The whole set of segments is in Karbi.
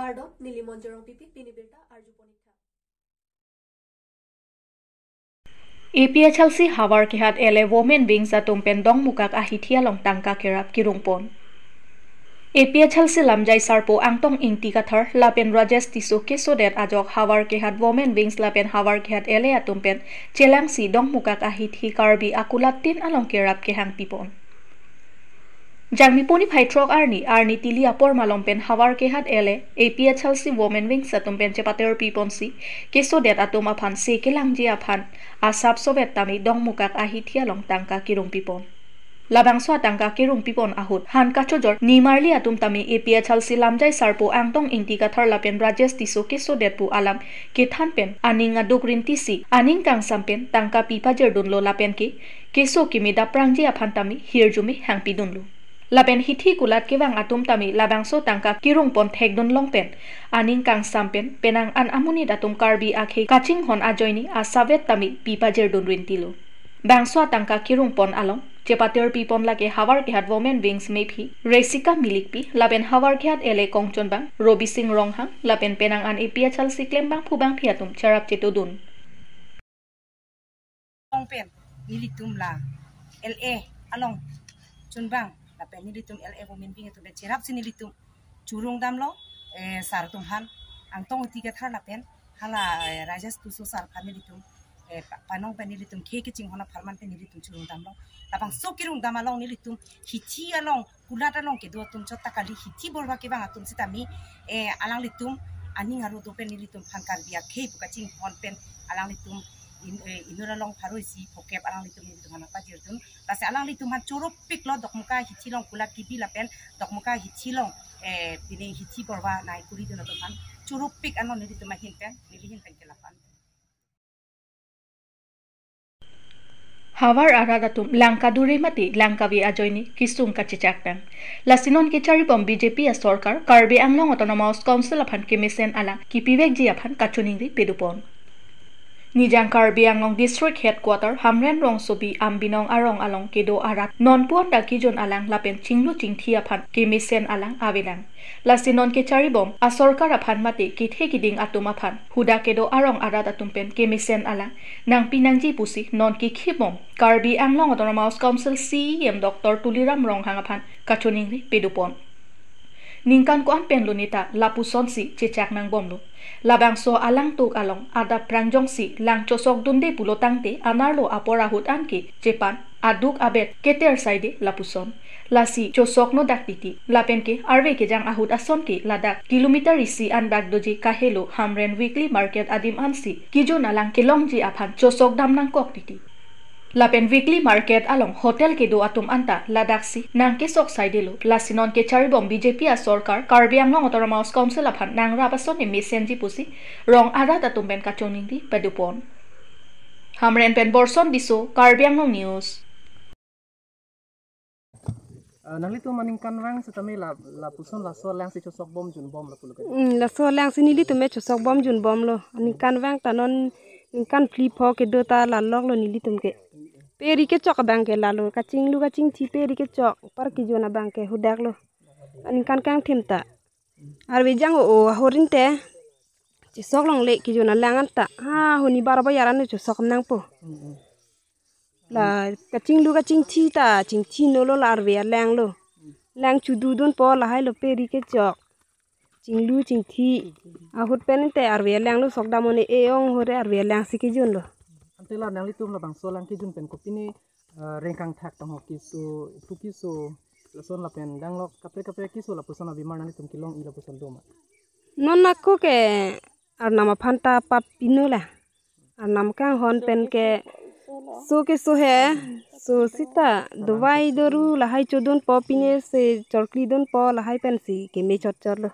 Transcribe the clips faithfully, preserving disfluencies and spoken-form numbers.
Kardom, neli Monjorong Pipi, pini birta arjupon ik tha. A P H L C Howraghat L A Women Wings atum pen Dongmukak ahithi along tangka kerap kerungpon. A P H L C lamjai sarpo Angtong Ingti Kathar lapen Rajesh Tisso kesodet ajok Howraghat Women Wings lapen Howraghat L A atum pen chelangsi Dongmukak ahithi Karbi akulat tin along kerap kehang pipon. Jangmi puni phai throk arni, arni tili apor malom pen Howraghat L A, A P H L C Women Wings atum pen chepater piponsi kesodet atum aphan se kelangji aphan asap sovet tame Dongmukak ahithi along tangka kerung pipon. Labangso atangka kerung pipon ahut han kachojor nimarli atum tame A P H L C lamjai sarpo Angtong Ingti Kathar lapen Rajesh Tisso kesodet pu alam kethan pen aning aduk rintisi aning kangsam pen tangka pi pajirdunlo lapen ke keso keme daprangji aphan tame hirjume hangpidunlo. Lapen hithi kulat kevang atum tame labangso tangka kerungpon thekdun long pen aning kangsam pen penang an amonit atum Karbi akhei kachinghon ajoine asavet tame pi pajirdun rintilo. Bangso atangka kerungpon along chepater pipon lake Howraghat Women Wings mephi Resika Milikpi lapen Howraghat L A kongchunbang Robi Sing Ronghang lapen penang an A P H L C klembangphu bangphi atum cherap chetudun. Along pen nelitum la L A along chunbang lapen nelitum L A Women Wing atum pen cherapsi nelitum churung damlo, eh, sar atum aphan, Angtong Ingti Kathar lapen hala, eh, Rajesh Tisso sar aphan nelitum, eh, pa-, panong pen nelitum khei kachinghon apharman pen nelitum churung damlo. Labangso kerung dam along nelitum hithi along kulat along kedo atum chot ta kali, hithi borba kevang atum sitame, eh, alanglitum aning aru do pen nelitum aphan Karbi akhei pu kachinghon pen alanglitum in, eh, inut along pharo isi phokep alanglitum nelitum aphan pajirdun. Lasi alanglitum aphan choropiklo Dongmukak ahithi along kulat kebi lapen Dongmukak ahithi along, eh, pine hithi borba nai kuridun atum aphan choropik anlo nelitum ahin pen, neli ahin pen ke lapu-an. Havar arat atum lang kadure mate lang kave ajoine kesung kachechak nang. Lasi non kecharibom B J P asorkar Karbi Anglong Autonomous Council aphan kemesen alang kepivekji aphan kachiningri pedupon. Nijang Karbi Anglong District Headquarter Hamren rongsopi Ambinong arong along kedo arat nonpu anta kejun alang lapen chinglu chingthi aphan kemesen alang avelang. Lasi non kecharibom asorkar aphan mate kethe kiding atum aphan hadak kedo arong arat atum pen kemesen alang nangpi nangji pusi non kekhibom Karbi Anglong Autonomous Council C E M Doctor Tuliram Ronghang aphan kachiningri pedupon. Ningkan ko-an pen lo neta lapusonsi chechak nangbomlo. Labangso alangtuk along adap prangjongsi lang chosok dunde pulo tangte anerlo apor ahut anke chepan aduk abet keter saide lapuson. Lasi chosok nodak titi. Lapen ke arve kejang ahut ason ke ladak kilometer isi an dak doji kahelo Hamren weekly market adim ansi kejun alang kelongji aphan chosok dam nangkok titi. Lapen weekly market along hotel kedo atum anta ladaksi nangkesok saidelo. Lasi non kecharibom B J P asorkar Karbi Anglong Autonomous Council aphan nangrap ason mesenji pusi rong arat atum pen kachiningri pedupon. Hamren pen Borson Tisso, Karbi Anglong News. Ah, nanglitum aningkanvang sitame la, lapuson laso alangsi chosokbom junbom lapu lo ke. Hmm, laso alangsi nelitum me chosokbom junbomlo. Aningkanvang ta non ningkan phli pho kedo ta laloklo nelitum ke. Peri kechok abang ke lalo, kachinglu kachingthi peri kechok, par kejun abang ke hudaklo. Aningkan kangthim ta. Arve jang o, o, ahorinte. Chosok longle kejun alang anta. Ha, honi bar bajar ano chosok nangpo. La kachinglu kachingthi ta, chingthi nolo la arve alanglo. Lang chududunpo lahailo peri kechok. Chinglu chingthi. Ahut pen ante arve alanglo sokdam one e-ong hore arve alangsi kejunlo. Ante la nanglitum labangso alang kejun pen kopine, eh, rengkang thak tangho keso, thu keso, lason lapen danglok kaprek kaprek keso lapuson abimar nanglitum kelong-i lapuson doma. Non ako ke Arnam aphan ta pap pino la. Arnam kanghon pen keso keso he, so sita dovai doru lahai chodunpo pine se chorkli dunpo lahai pensi keme chotchotlo.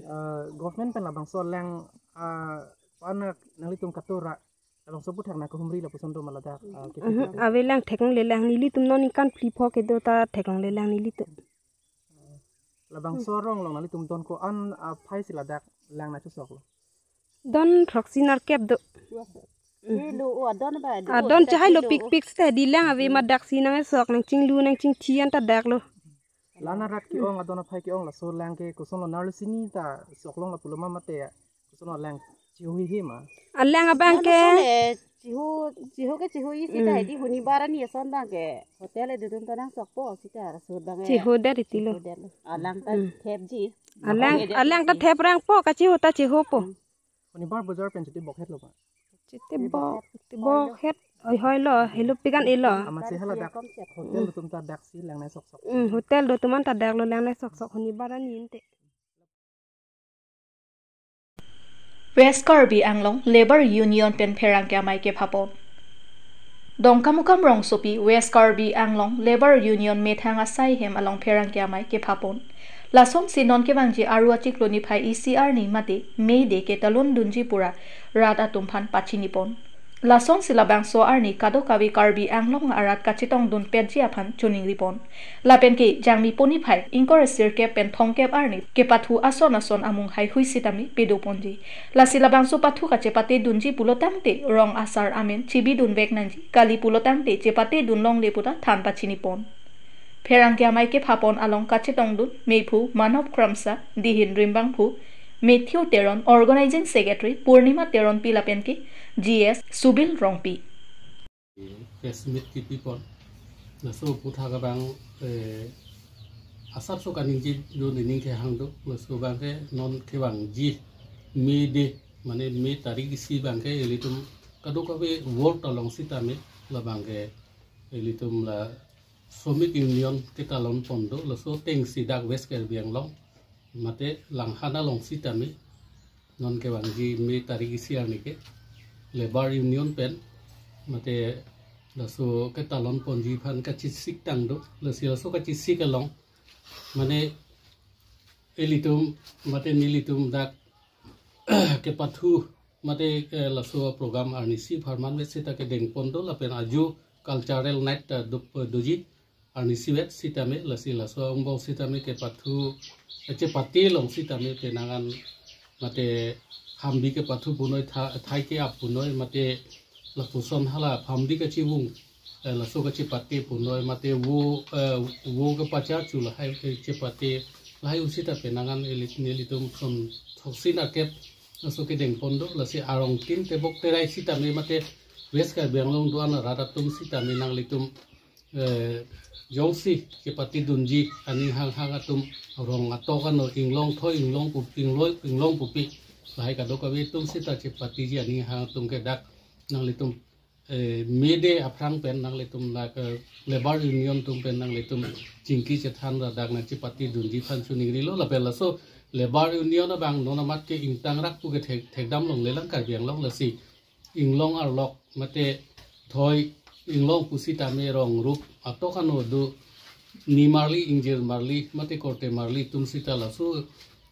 Ah, government pen labangso alang, ah, panak nanglitum katora, labangso aphuthak nangkehumri lapuson doma ladak, ah, ke. Mhm, ave lang thek longle lang nelitum non ningkan phli pho kedo ta thek longle lang nelitum. Labangso arong along nanglitum don ko-an, ah, phai si ladak lang nangchosoklo? Don throksi nerkep do. Helo, o, adon ba, adon chahai lo pikpik seta di lang ave madaksi nangkesok nangchinglu nangchingthi anta daklo. Lana rat ke-ong, adon aphai ke-ong, laso lang ke kosonlo, nerlo sini ta sok long lapulo ma mate, kosonlo, lang chihuhi ma? Alang abang ke. Lason, eh, chihu, chihu ke chihuji sita, hmm, hedi hunibar arni ason abang ke hotel edu atum ta nangsokpo sita, laso abang ke chihudet itilo. Chihudet. Alang ta, hmm, thepji. Alang, alang ta theprangpo, kachihu ta chihupo. Hmm. Hunibar bojar pen chiti bokhet lo ba? Chiti bok, chiti bokhet, oi, hoi lo, helo pigan ilo. Amatsi haladak hotel atum ta daksi langnei soksok. Hmm, hotel do atum an ta daklo langnei soksok, hunibar arni ante. West Karbi Anglong Labour Union pen pherangke amei kephapon. Dongkamukam rongsopi West Karbi Anglong Labour Union methang asai hem along pherangke amei kephapon. Lasonsi non kevangji Aru achiklo niphai isi arni mate May Day ketalon dunji pura rat atum aphan pachinipon. Lasonsi labangso arni kadokave Karbi Anglong arat kachetongdun petji aphan choningripon. Lapen ke Jangmi puniphai ingkoi ra sirkep pen thomkep arni kepathu ason ason amung haihui sitame pedoponji. Lasi labangso pathu kachepate dunji pulo tangte rong asar amen chibidunvek nangji, kali pulo tangte chepate dunlongle puta than pachinipon. Pherangke amei kephapon along kachetongdun mephu Manob Kramsa, dihin rimbangphu Matthew Teron, Organizing Secretary Purnima Teronpi lapen ke G S Subil Rongpi. Press meet kepipon. Laso aphuthak abang, eh, asapso kaningje dun ining kehang do. Laso abang ke non kevangji May Day, mane May tarik isi abang ke ilitum kadokave world along sitame labang ke ilitum la Shramik Union ketalon pon do, laso atengsi dak West Karbi Anglong mate Langhan along sitame non kevangji May tarik isi arni ke Labour Union pen mate laso ketalon ponji aphan kachesik tang do. Lasi laso kachesik along mane ilitum mate nelitum dak kepathu mate, eh, laso program arnisi apharman vet sita kedengpon do lapen ajo cultural night, eh, do-, doji arnisi vet sitame, lasi laso angbong sitame kepathu, eh, chepate long sitame penang an mate hambi kepathu punoi, tha-, thai ke-ap punoi mate lapuson hala hambi kachivung, eh, laso kachepate punoi mate vo, eh, vo kepachar chu lahai, eh, chepate lahai ahut sita penang an elit nelitum son thoksin akep laso kedengpon do. Lasi arong tin tebok terai sitame mate West Karbi Anglong do-an arat atum sitame nanglitum, eh, jongsi chepate dunji aning hanghang atum rong atok ano inglong thoi inglong pu-, ingloi inglong pupi lahai kadokave atum sita chepateji aning hang atum ke dak nanglitum, eh, May Day aphrang pen nanglitum dak, eh, Labour Union atum pen nanglitum chingki chethan ra dak nangchepate dunji aphan choningrilo lapen laso Labour Union abang non amat ke ingtangrak pu ke thek-, thekdam longlelang Karbi Anglong lasi inglong arlok mate thoi inglong pusitame rong rup atok ano do nimarli ingjirmarli mate kortemarli atum sita laso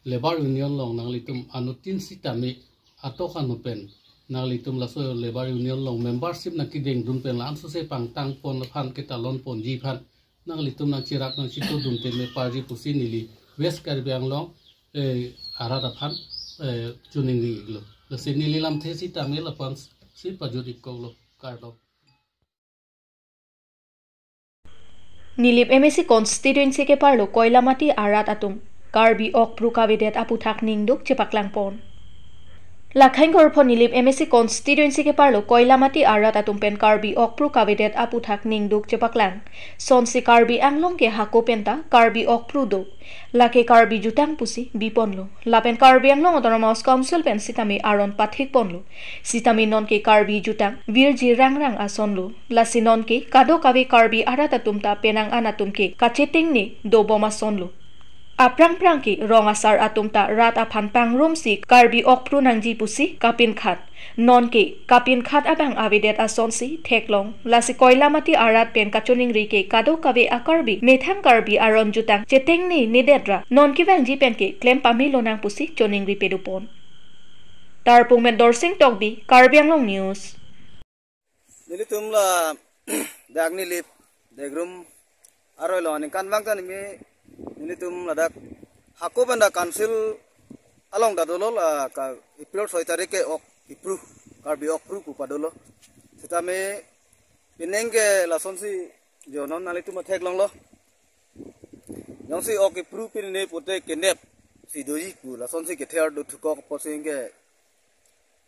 Labour Union along nanglitum anuttin sitame atok ano pen nanglitum laso Labour Union along membership nangkedengdun pen la-an sose pangtang pon aphan ketalon ponji aphan nanglitum nangcherap nangchito dunte meparji pusi neli West Karbi Anglong, eh, arat aphan, eh, choningri lo. Lasi neli lamthe sitame lapuan si pajut ik koklo, kardom. Nilip M A C constituency keparlo Koilamati arat atum Karbi Okpru kavedet aputhak ningduk chepaklangpon. Lakhang Korpho Nilip M A C constituency keparlo Koilamati arat atum pen Karbi Okpru kavedet aputhak ningduk chepaklang. Sonsi Karbi Anglong ke hako penta Karbi Okpru do. Lake Karbi jutang pusi biponlo. Lapen Karbi Anglong Autonomous Council pen sitame aron pathikponlo. Sitame nonke Karbi jutang virji rangrang asonlo. Lasi nonke kadokave Karbi arat atum ta penang an atum ke kachetengne dobom asonlo. Aphrang phrang ke rong asar atum ta rat aphan pangrumsi Karbi Okpru nangji pusi kapinkhat. Nonke kapinkhat abang avedet asonsi theklong. Lasi Koilamati arat pen kachoningri ke kadokave a-Karbi methang Karbi aron jutang chetengne nedet ra non kevangji pen ke klem pamelo nang pusi choningri pedopon. Tarpung pen Dorsing Tokbi, Karbi Anglong News. Nelitum ladak Nilip Degrum aroi lo aningkan vang ta nimi nelitum ladak hako pen dak council along ta dolo, la ka April soi tarik ke Okpru, Karbi Okpru pu padolo. Sitame pining ke lasonsi jo non nanglitum theklonglo. Jongsi ok kepru pine pute kenep si doji pu, lasonsi kether do thukok apotsi ke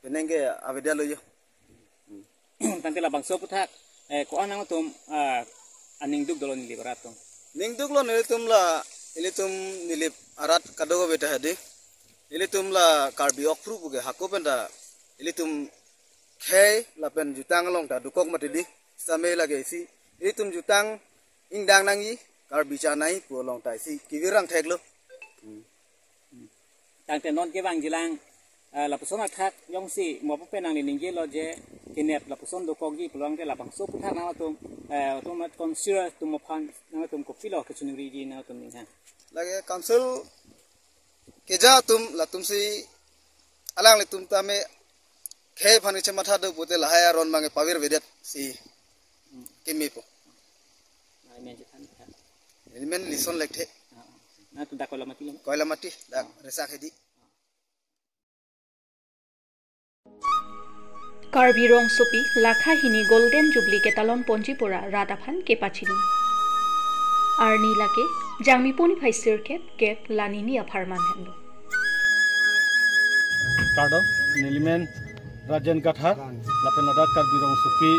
penang ke avedetlo jo. Tangte labangso aphuthak, eh, ko-an nangtum, ah, aning duk dolo Nilip arat atum? Ning duklo nelitum la, ilitum Nilip arat kadokave ta hedi. Ilitum la Karbi ok phru puke hako penta ilitum khei lapen jutang along ta dokok mati di. Same lake isi ilitum jutang ingdang nangji, Karbi cha nangji pu along ta isi kevirang theklo. Tangte non kevangjilang, eh, lapuson athak jongsi mo pu penang ni ningjelo je kenep lapuson dokokji pulote labangso aphuthak nangtum, eh, atum at council atum aphan nangtum kopilo kechongriji nangtum ninghang? Lake council keja atum latumsi alanglitum tame khei aphan kechematha do pute lahai aron abang pavirvedet si kemepo. Nelimen chethan tha. Nelimen Lison Lekthe. Ah, ah. Nangtum dak Koilamati lo? Koilamati, dak Resak hedi. Karbi Rongsopi lakha hini Golden Jubilee ketalon ponji pura rat aphan kepachini. Arni lake Jangmi puni phai sirkep kep la nini apharman henlo. Kardom, nelimen Rajen Kathar, lapen ladak Karbi Rongsopi,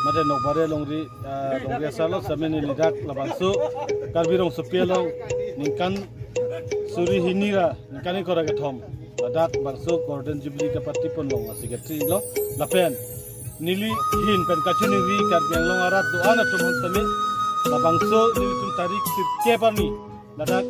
mate Nokbare longri, ah, longri asarlo same neli dak labangso Karbi Rongsopi along ningkan suri hini ra ningkan ingkoi ra kethom ladak bangso Golden Jubilee kepati ponlong a-secretary lo, lapen neli ahin pen kachiningri Karbi Anglong arat do-an atum aphan same labangso nelitum tarik sirkep arni ladak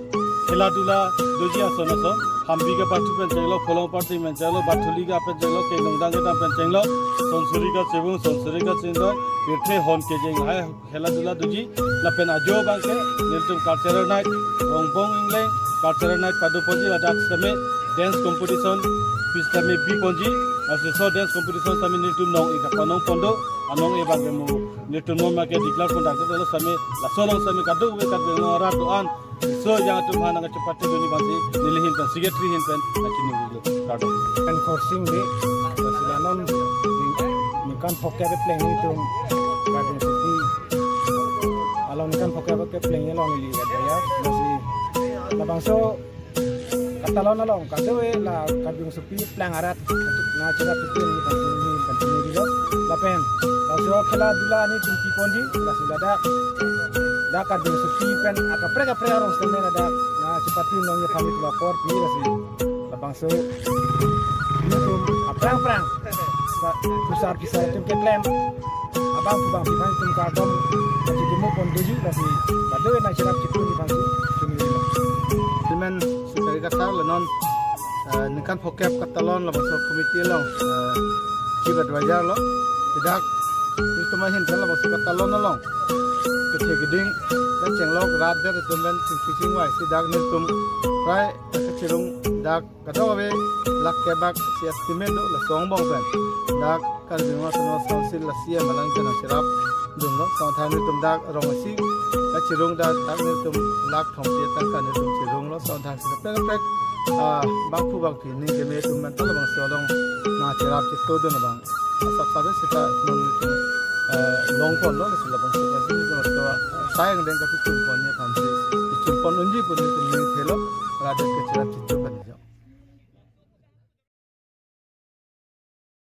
khela dula doji ason ason, Hampi kepathu pen chenglo, Kholong party pen chenglo, Bathuli ka pen chenglo, Kengdongdang kedam pen chenglo, Sonsuri kachevung, Sonsuri kachingdoi, pirthe hon kejeng hai khela dula doji, lapen ajo abangke nelitum cultural night, Rongbong Ingleng cultural night pado ponji, ladak sitame dance competition, pi sitame bi ponji, laso dance competition sitame nelitum nong-ik kapanong pon do, anong-ik abangke mo nelitum non make declare pon dak dolo sitame, laso along sitame kadokave Karbi Anglong arat do-an, so jang atum aphan nangkachepate dun aphansi neli ahin pen, secretary ahin pen kachiningri lo. Kardom. Pen Khorsing Bey, lasi la non ningkan phokep kepleng nelitum Karbi Rongsopi along, ningkan phokep kepleng along neli ya, lasi labangso katalon along kadokave la Karbi Rongsopi plang arat nangcherap chitun neli ahin pen kachiningri lo. Lapen laso khela dula nelitum pi ponji, lasi ladak dak Karbi Rongsopi pen akaprek kaprek arong sitame ladak nangchepate nong ya pamit lapor pi, lasi labangso nelitum aphrang aphrang sa pusar kisar atum keklem abang pu abang pi aphan nelitum kardom kachidemu pon doji, lasi kadokave nangcherap chitun aphansi kachiningri lo. Nelimen Sutari Kathar, la non, eh, ningkan phokep katalon labangso committee along, eh, chief advisor lo. Dak nelitum ahin pen labangso katalon along kethe keding, kachenglo rat det atum pen chingki chingvai si dak nelitum prai kachirung dak kadokave lak kebak si estimate do, laso angbong pen dak Karbi Anglong Autonomous Council la C M alang pen nangcherap dunlo. Laso athang nelitum dak rong isi kachirung dak, dak nelitum lak thomkep tangka nelitum chirunglo. Laso athang si kaprek kaprek, ah, bangphu bangphi ning keme atum pen ta labangso along nangcherap chitudun abang asap sabe sita non nelitum, eh, long ponlo, lasi labangso pensi nelitum laso, eh, sayang deng kapichun pon aphansi, pichun pon unji pu nelitum ning thelo, rat det kacherap chitu